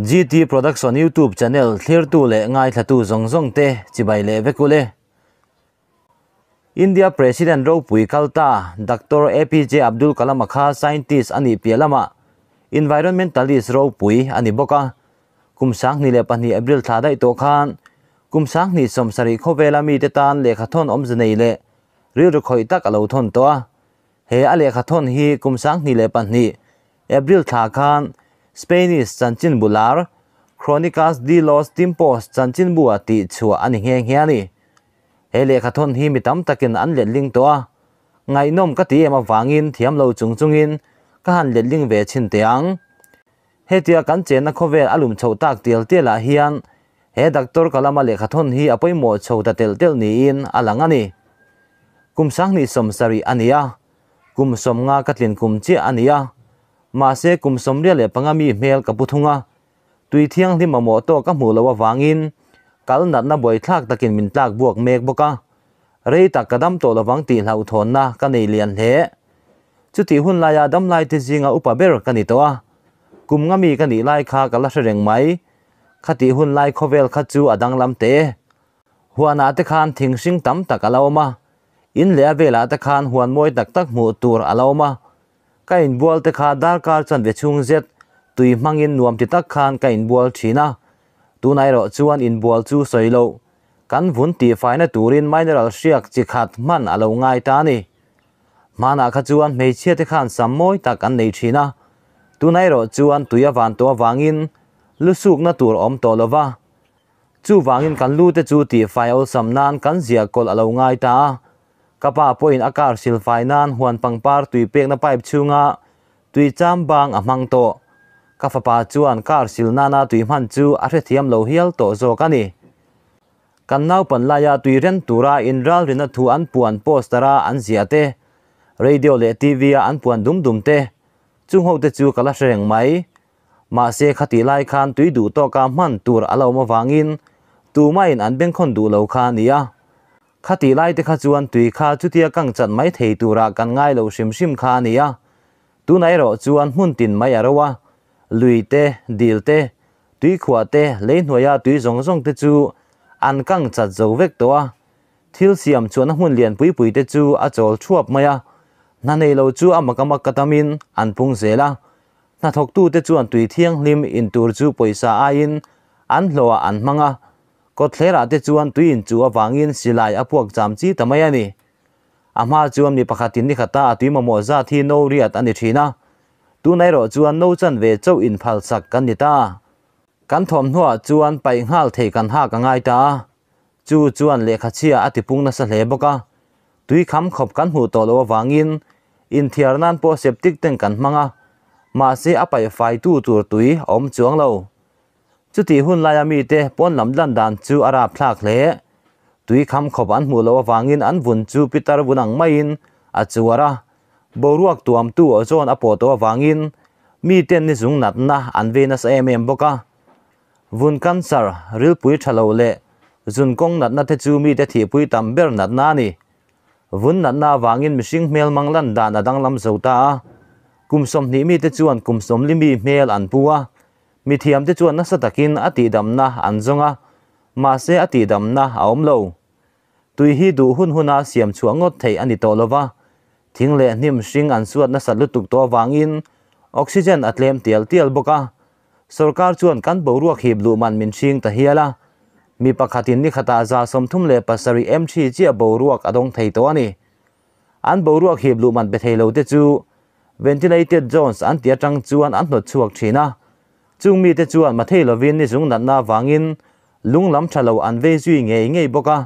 GT Production YouTube channel thlirtu leh ngaithlatu zawng zawng te chibai leh vek ule. India President ropui kal ta Doctor APJ Abdul Kalam a kha scientist a nih piah lamah environmentalist ropui a ni bawk a. Kum 2002 April thla daih tawh khan kum 2070 khawvela mite tan lehkha thawn awmze nei leh rilru khawih tak a lo thawn tawh a. He a lehkha thawn hi kum 2002 April thla khan Spanish chanchinbu lar Cronicas de los Tiempos chanchinbu a tih chhuah a ni nghe nghe a ni. He lehkha thawn hi mi tam takin an letling tawh a, ngaihnawm ka ti em avangin thiam lo chung chungin ka han letling ve chhin teh ang. Hetia kan chenna khawvel a lum chhoh tak tial tial ah hian he Doctor Kalama lehkha thawn hi a pawimawh chho ta telh telh niin a lang a ni. Kum 2070 a ni a, kum 50 ka tlin kum chiah a ni a, mahse kum 25 mi hmel ka pu thung a, tui thianghlim mamawh tawk ka hmuh loh avangin kal natna buaithlak takin min tlak buak mek bawk a, rei tak ka dam tawh lovang tih hlauhthawnna ka nei lian hle. Chutih hun laia damlai te zinga upa ber ka ni tawh a, kum nga mi ka nih lai kha ka la hre reng mai. Khatih hun lai khawvel kha chu a danglam teh. Huanah te khan thing hring tam tak a la awm a, in leh a velah te khan huan mawi tak tak hmuh tur a la awm a. Ka inbual te kha darkar chuan ve chhung zet tui hmangin nuam ti tak khan ka inbual thin a, tunah erawh chuan inbual chu sawi loh kan vun tihfaina turin mineral hriak chi khat hman a lo ngai ta a ni. Hmanah kha chuan hmeichhia te khan sam mawi tak an nei thin a, tunah erawh chuan tui a van tawh avangin lu sukna tur a awm tawh lo va, chuvangin kan lu te chu tihfai awlsam nan kan ziah kawlh a lo ngai ta a. Ka pa pawhin a car silfai nan huan pangpar tui pekna pipe chhunga tui cham bang a hmang tawh. Ka fapa chuan car sil nana tui hman chu a hrethiam lo hial tawh zawk a ni. Kan naupan laia tui ren tura inralrina thu an puan poster a an ziah te, radio leh TV a an puan dum dum te, chung ho te chu ka la hre reng mai. Mahse khatih lai khan tui duh tawka hman tur a la awm avangin tumahin an bengkhawn duh lo kha a ni a. Khatih lai te kha chuan tui kha chutia kang chat mai thei turah kan ngai lo hrim hrim kha a ni a. Tunah erawh chuan hmun tin mai a ro a, lui te, dil te, tui khuah te, lei hnuaia tui zawng zawng te chu an kang chat zo vek tawh a. Thil siam chuan a hmun lian pui pui te chu a chawl thuap mai a, hna nei lo chu a mak a mak ka tamin an pung zel a. Hnathawktute chuan tui thianghlim in tur chu pawisa aiin an hlawhah an hmang a, Kawtthlerah te chuan tui inchuh avangin silai a puak cham chi ta mai a ni. A hma chuan mi pakhatin ni khata a tui mamawh zat hi no riat a ni thin a, tunah erawh chuan no chan ve chauh inphal sak kan ni ta. Kan thawmhnuah chuan paih nghal thei kan hak a ngai ta a, chu chuan lehkha chhia a tipung nasa hle bawk a. Tui kham khawp kan hmuh tawh loh avangin inthiar nan pawh septic tank kan hmang a, mahse a paih faitu tur tui a awm chuang lo. Chutih hun laia mite pawn lam dan dan chu a rapthlak hle. Tui kham khawp an hmuh loh avangin an vun chu pitar vun ang maiin a chuar a, boruak tuamtu ozone a pawh tawh avangin miten ni zung natna an vei nasa em em bawk a. Vun cancer, rilpui tha lo leh zun kawng natna te chu mite thihpui tam ber natna a ni. Vun natna avangin mihring hmel mang lan dan a danglam zo ta a, kum 20 mite chuan kum 40 mi hmel an pu a, Mithiamte chuan nasa takin a tihdamna an zawng a, mahse a tihdamna a awm lo. Tui hi duh hun huna siam chhuah ngawt theih a ni tawh lo va, thing leh hnim hring an suat nasat lutuk tawh avangin oxygen a tlem tial tial bawk a. Sorkar chuan kan boruak hip luh man min hring ta hial a, mi pakhatin ni khatah 37 mg chiah boruak a dawng thei tawh a ni. An boruak hip luh man pe thei lo te chu Ventilated zones an tih atang chuan an hnawt chhuak thin a, chung mite chuan mathei lovin ni zung natna avangin lung lam tha lo an vei zui ngei ngei bawk a,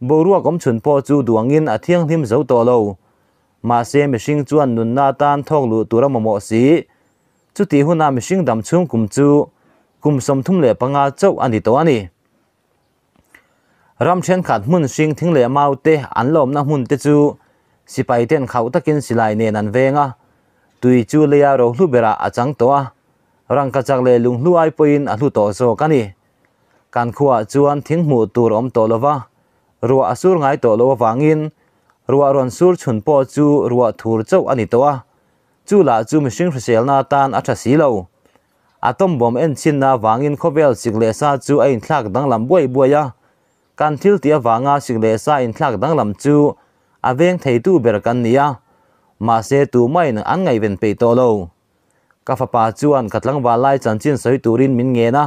boruak awm chhun pawh chu duangin a thianghlim zo tawh lo. Mahse mihring chuan nunna atan thawk luh tur a mamawh si. Chutih huna mihring dam chhung kum chu kum 35 chauh a ni tawh a ni. Ram thenkhat hmun hring thing leh mau te an lawmna hmun te chu sipai ten khauh takin silai nen an veng a, tui chu leia rohlu berah a chang tawh a, rangka chak leh lunghlu ai pawhin a hlu tawh zawk a ni. Kan khuaah chuan thing hmuh tur awm tawh lova, ruah a sur ngai tawh lo avangin ruah rawn sur chhun pawh chu ruah thur chauh a ni tawh a, chu lah chu mihring hriselna atan a tha si lo. Atom bomb en chhinna vangin khawvel sik leh sa chu a inthlak danglam buai buai a, kan thil tih avanga sik leh sa inthlak danglam chu a veng theitu ber kan ni a, mahse tumahin an ngaihven peih tawh lo. Ka fapa chuan ka tlangval lai chanchin sawi turin min ngen a,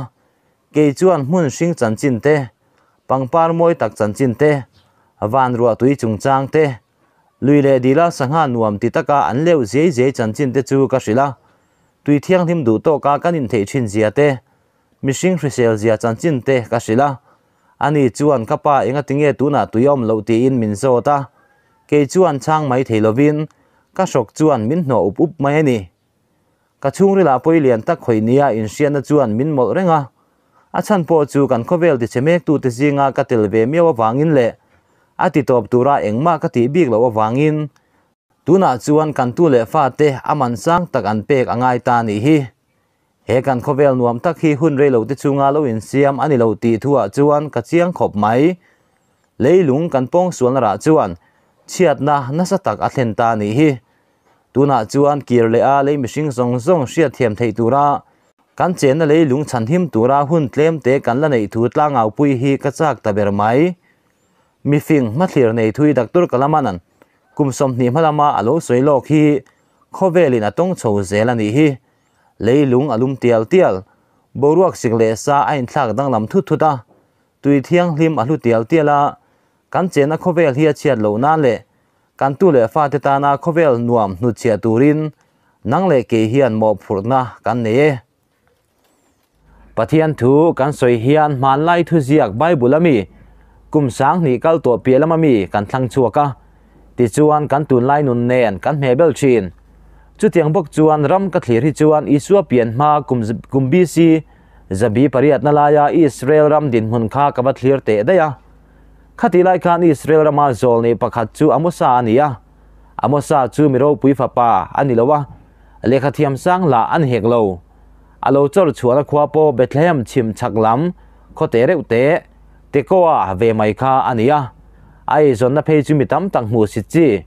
kei chuan hmun hring chanchin te, pangpar mawi tak chanchin te, van ruah tui chungchang te, lui leh dila sangha nuam ti taka an leuh ziai ziai chanchin te chu ka hrilh a, tui thianghlim duh tawka kan intheih thin zia te, mihring hrisel zia chanchin te ka hrilh a, ani chuan ka pa enga tinge tunah tui a awm loh tiin min zawt a, kei chuan chhang mai thei lovin ka hrawk chuan min hnawh up up mai a ni. Ka chhungrilah pawi lian tak khawih nia inhriatna chuan min mawlh reng a, a chhan pawh chu kan khawvel tichhe mektute zinga ka tel ve miau avangin leh a titawp tura engmah ka tih bik loh avangin tunah chuan kan tu leh fate a man sang tak an pek a ngai ta nih hi. He kan khawvel nuam tak hi hun rei lote chunga lo insiam a ni lo tih thuah chuan ka chiang khawp mai. Leilung kan pawngsualna rah chuan chhiatna nasa tak a thlen ta nih hi. Tunah chuan kir leh a lei mihring zawng zawng hriatthiam theih tura kan chenna leilung chhanhim tura hun tlem te kan la neih thu tlangaupui hi ka chak ta ber mai. Mifing hmathlir nei thui Doctor Kalamanan kum 20 hma lama a lo sawi lawk hi khawvelin a tawng chho zel a nih hi. Leilung a lum tial tial, boruak sik leh sa a inthlak danglam thut thut a, tui thianghlim a hlu tial tial a, kan chenna khawvel hi a chhiat loh nan leh kan tu leh fate tana khawvel nuam hnutchhiah turin nang leh kei hian mawhphurhna kan nei e. Pathian thu kan sawi hian hmanlai thuziak Bible a mi kum 2000 kal tawh piah lama mi kan thlang chhuak a, tichuan kan tunlai nun nen kan hmehbel thin. Chutiang bawk chuan ram ka thlir hi chuan Isua pian hma kum BC zabi pariatna laia Israel ram dinhmun kha ka va thlir teh daih a. Khati lai khan Israel rama zawl nei pakhat chu Amosa a ni a, Amosa chu mi ropui fapa a ni lo a, lehkha thiam sang lah an hek lo. A lo chawr chhuahna khua pawh Bethlehem chhim chhak lam khaw te reuh te, Tekoa ve mai kha a ni a. A eizawnna phei chu mi tam tak hmuh sit chi,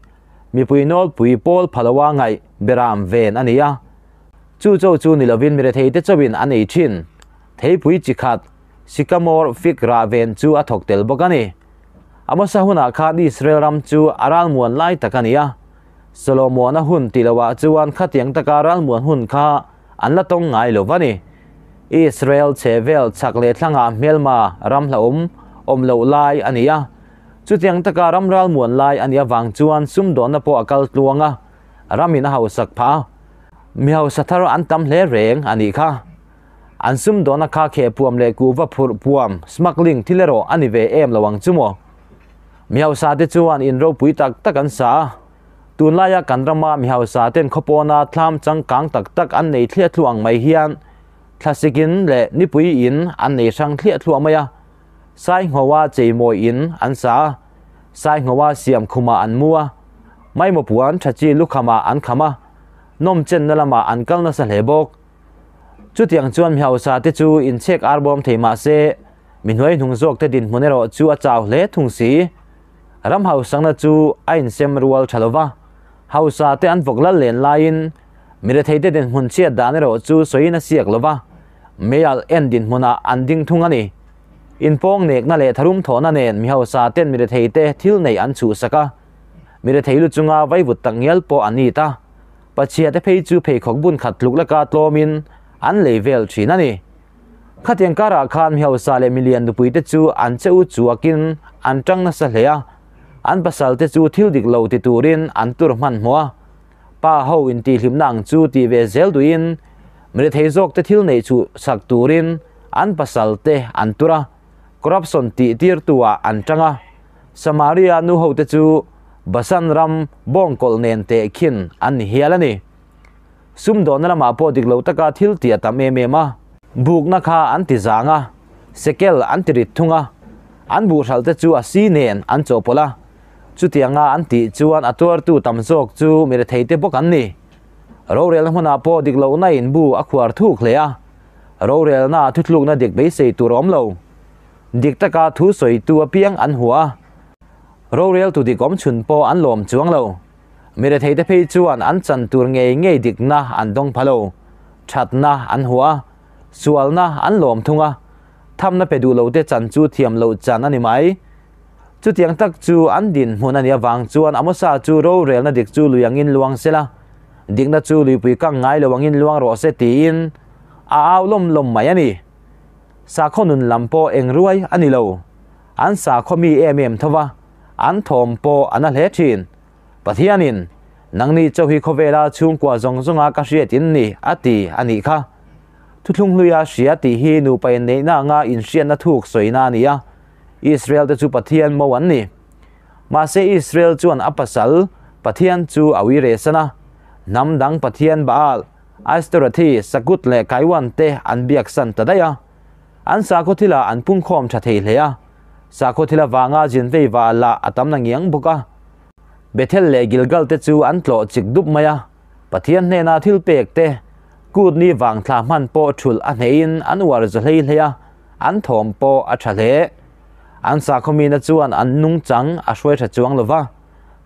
mipui nawlpui pawl phaloa ngaih beram ven a ni a. Chu chaw chu ni lovin mi rethei te chauhin an ei thin. Theipui chi khat, Sycamore fig rah ven chu a thawk tel bawk a ni. Amosa hunah khan Israel ram chu a ralmuan lai tak a ni a. Solomona hun tih lohah chuan khatiang taka ralmuan hun kha an la tawng ngai lo va ni. Israel chhehvel chhak leh thlangah hmelma ram hlauhawm awm loh lai a ni a. Chutiang taka ram ralmuan lai a nih avang chuan sumdawnna pawh a kal tluang a, ramin a hausak phah a. Mi hausa thar an tam hle reng a nih kha. An sumdawnna kha kheh puam leh kuhva phurh puam, smuggling, thil erawh a ni ve em lo ang chu maw? Mi hausa te chuan in ropui tak tak an sa a, tunlaia kan rama mi hausa ten khawpawna thlam changkang tak tak an nei thliah thluah ang mai hian thlasik in leh nipui in an nei hrang thliah thluah mai a, Sainghoa cheimawi in an sa a, Sainghoa siam khumah an mu a, Maimaw puan tha chi lukhamah an kham a, nawm chenna lamah an kal nasa hle bawk. Chutiang chuan mi hausa te chu inchhek arbawm thei mah se, mi hnuai hnung zawk te dinhmun erawh chu a chau hle thung si. Ram hausakna chu a insem rual tha lo va, hausa te an vawk lal len laiin mi rethei te dinhmun chhiat dan erawh chu sawiin a siak lo va, meialh en dinhmunah an ding thung a ni. Inpawng nekna leh tharum thawhna nen mi hausa ten mi rethei te thil neih an chhuhsak a, mi rethei lu chunga vaivut tak ngial pawh an it a. Pachhia te phei chu pheikhawk bun khat tluk laka tlawmin an lei vel thin a ni. Khatiang karah khan mi hausa leh milian nupui te chu an che u chuakin an tang nasa hle a, an pasal te chu thil dik lo ti turin an tur hmanhmawh a. Pa ho intihhlimna ang chu tih ve zel duhin mirethei zawk te thil neih chu sak turin an pasal te an tur a, corruption tih tirtu ah an tang a. Samaria nu ho te chu Basan ram bawngkawlh nen teh khin an ni hial a ni. Sumdawnna lamah pawh dik lo taka thil tih a tam em em a. Bukna kha an ti zang a, sekel an ti rit thung a, an buhral te chu a si nen an chawhpawlh a. Chutianga an tih chuan a tuartu tam zawk chu mi rethei te bawk an ni. Rorelna hmunah pawh dik lohna in bu a khuar thuk hle a, rorelna thuthlukna dik beisei tur a awm lo. Dik taka thu sawitu apiang an hua a, roreltu dik awm chhun pawh an lawm chuang lo. Mi rethei te phei chuan an chan tur ngei ngei dikna an dawng pha lo, thatna an hua a. Sualna an lawm thung a, thamna pe duh lote chan chu thiam loh chan a ni mai. Chutiang tak chu an dinhmun a nih avang chuan Amosa chu rorelna dik chu lui angin luang sela, dikna chu luipui kang ngai lo angin luang rawh se tiin a au lawm lawm mai a ni. Sakhaw nun lam pawh eng ruai a ni lo. An sakhaw mi em em tho va, an thawm pawh a na hle thin. Pathianin, Nangni chauh hi khawvela chhungkua zawng zawnga ka hriat in ni, a ti a nih kha. Thuthlung hluia hria tih hi nupa inneihna anga inhriatna thuk sawina a ni a, Israel te chu Pathian mo an ni. Mahse Israel chuan a pasal, Pathian chu a ui rehsan a. Hnam dang Pathian Baal, Ashtorathi, Sakut leh Kaiwan te an biaksan ta daih a. An sakhaw thilah an pungkhawm tha thei hle a, sakhaw thil avanga zin vei va lah a tam na ngiang bawk a. Bethel leh Gilgal te chu an tlawh chik dup mai a, Pathian hnena thil pek te, kut ni vang thla hman pawh thulh a hnehin an uar za hlei hlei a, an thawm pawh a tha hle. An sakhaw mina chuan an nungchang a hruai tha chuang lo va,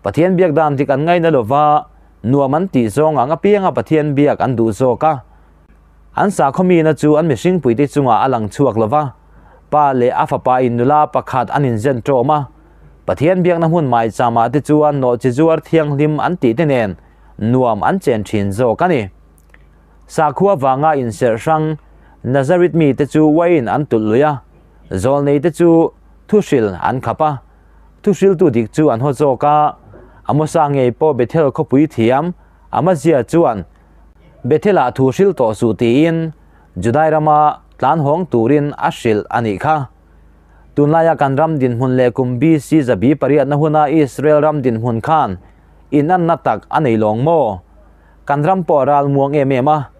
Pathian biak dan dik an ngaina lo va, nuam an tih zawng ang apianga Pathian biak an duh zawk a. An sakhaw mina chu an mihringpuite chungah a lang chhuak lo va, pa leh a fapa in nula pakhat an inzen ṭawm a. Pathian biakna hmun maichama te chuan nawhchi zuar thianghlim an tih te nen nuam an chen ṭhin zawk a ni. Sakhua vanga inserh hrang Nazareth mite chu uaiin an tulh lui a, zawlneite chu thuhril an khap a, thuhriltu dik chu an haw zawk a. Amosa ngei pawh Bethel khawpui thiam Amazia chuan Bethel-ah thu hrilh tawh suh tiin Judai rama tlan hawng turin a hrilh a nih kha. Tunlaia kan ram dinhmun leh kum BC zabi pariatna huna Israel ram dinhmun khan inanna tak a nei lawng maw? Kan ram pawh a ral muang em em a,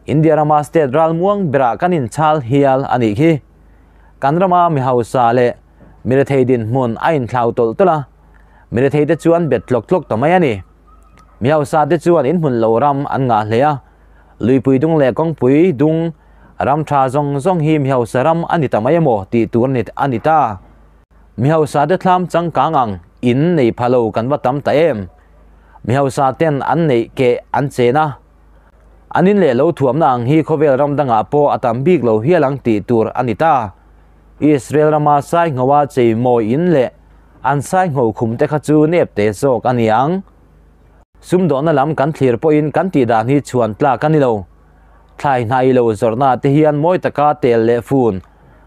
India rama state ral muang berah kan inchhal hial a nih khi. Kan rama mi hausa leh mi rethei dinhmun a inthlau tawlh tawlh a, mi retheite chuan bet tlawk tlawk ta mai a ni. Mi hausa te chuan in hmun lo ram an ngah hle a, luipui dung leh kawngpui dung ram tha zawng zawng hi mi hausa ram a ni ta mai emaw tih tur a ni ta. Mi hausa te thlam changkang ang in nei pha lo kan va tam ta em. Mi hausa ten an neih keh an chen a, an in leh lo thuamna ang hi khawvel ram dangah pawh a tam bik lo hial ang tih tur a ni ta. Israel rama sainghoa cheimawi in leh an saingho khum te kha chu nep te zawk a ni ang. Sumdawhna lam kan thlir pawhin kan tih dan hi chhuan tlak a ni lo. Thlai hnai lo zawrhna te hian mawi taka tel leh fun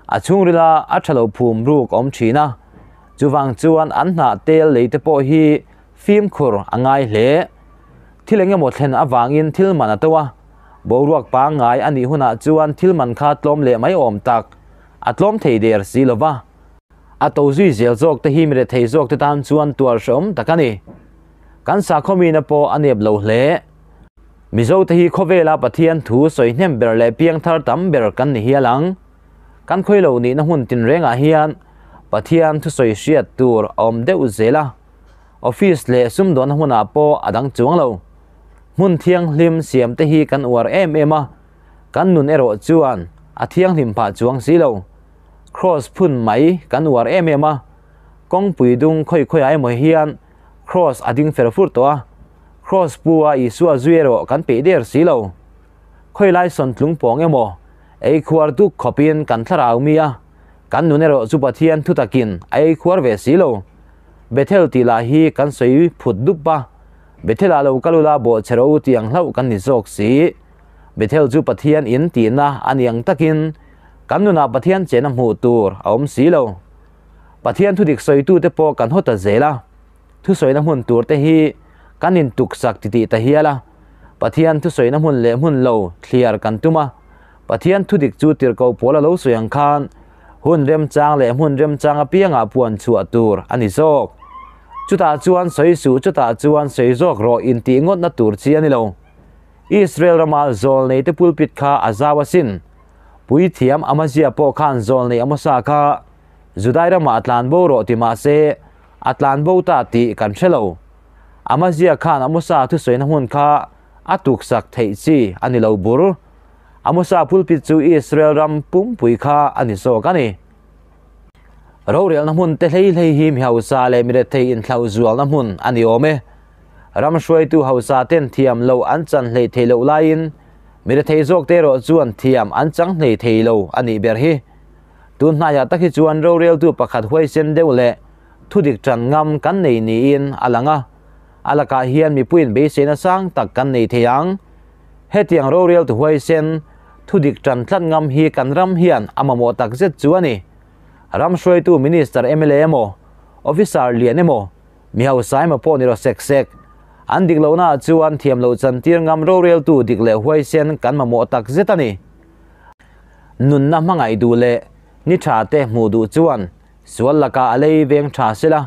a chhungrila a tha lo phum ruk awm thin a. Chuvang chuan an hnah tel lei te pawh hi fimkhur a ngai hle. Thil engemaw thlen avangin thil man a to a, boruak pangngai a nih hunah chuan thil man kha tlawm leh mai awm tak a tlawm thei der si lo va. A to zui zel zawk te hi mi rethei zawk te tan chuan tuar hrehawm tak a ni. Kan sakhaw mina pawh a nep lo hle. Mizo te hi khawvela Pathian thu sawi hnem ber leh piangthar tam ber kan ni hial ang. Kan khawi lo nihna hmun tinrengah hian Pathian thusawi hriat tur a awm deuh zel a. Office leh sumdawnna hmunah pawh a dang chuang lo. Hmun thianghlim siam te hi kan uar em em a, kan nun erawh chuan a thianghlim phah chuang si lo. Kraws phun mai kan uar em em a, kawngpui dung khawi khawiah emaw hian kraws a ding fer fur tawh a, kraws pu a Isua zui erawh kan peih der si lo. Khawi lai sawn tlung pawng emaw ei khuar duk khawpin kan thlarau mi a, kan nun erawh chu Pathian thutakin a ei khuar ve si lo. Bethel tih lah hi kan sawi phut dup a, Bethel-ah lo kal ula bawhchhe rawh u tih ang hlauh kan ni zawk si. Bethel chu Pathian in tihna a ni ang takin kan nunah Pathian chena hmuh tur a awm si lo. Pathian thudik sawitute pawh kan haw ta zel a, thusawina hmun tur te hi kan intuksak titih ta hial a, Pathian thusawina hmun leh hmun lo thliar kan tum a, Pathian thudik chu tirhkoh pawl a lo sawi ang khan hun remchang leh hmun remchang apiangah puan chhuah tur a ni zawk. Chutah chuan sawi suh, chutah chuan sawi zawk rawh intih ngawtna tur chi a ni lo. Israel rama zawlneite pulpit kha a zau asin. Puithiam Amazia pawh khan zawlnei Amosa kha Judai ramah a tlan bo rawh ti mah se, a tlan bo ta tih kan hre lo. Amazia khan Amosa thusawina hmun kha a tuksak theih chi a ni lo bur. Amosa pulpit chu Israel ram pumpui kha a ni zawk a ni. Rorelna hmun te hlei hlei hi mi hausa leh mi rethei inthlauh zualna hmun a ni awm e. Ram hruaitu hausa ten thiam loh an chan hleih theih loh laiin Mirethei zawk te erawh chuan thiam an chang hlei thei lo a nih ber hi. Tun hnaiah tak hi chuan roreltu pakhat huaisen deuh leh thudik tan ngam kan nei niin a lang a, a lakah hian mipuiin beiseina sang tak kan nei thei ang. Hetiang roreltu huaisen, thudik tan tlat ngam hi kan ram hian a mamawh takzet chu a ni. Ram hruaitu Minister mla emaw, Officer lian emaw, mi hausa emaw pawh ni rawh sek sek. An dik lohnaah chuan thiam loh chantir ngam roreltu dik leh huaisen kan mamawh takzet a ni. Nunna hmangaih duh leh ni tha te hmuh duh chuan sual lakah a lei veng tha sela,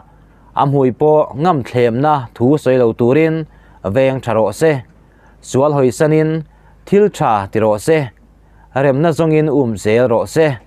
a hmui pawh ngam thlemna thu sawi lo turin veng tha rawh se. Sual hawisanin thil tha ti rawh se, remna zawngin um zel rawh se.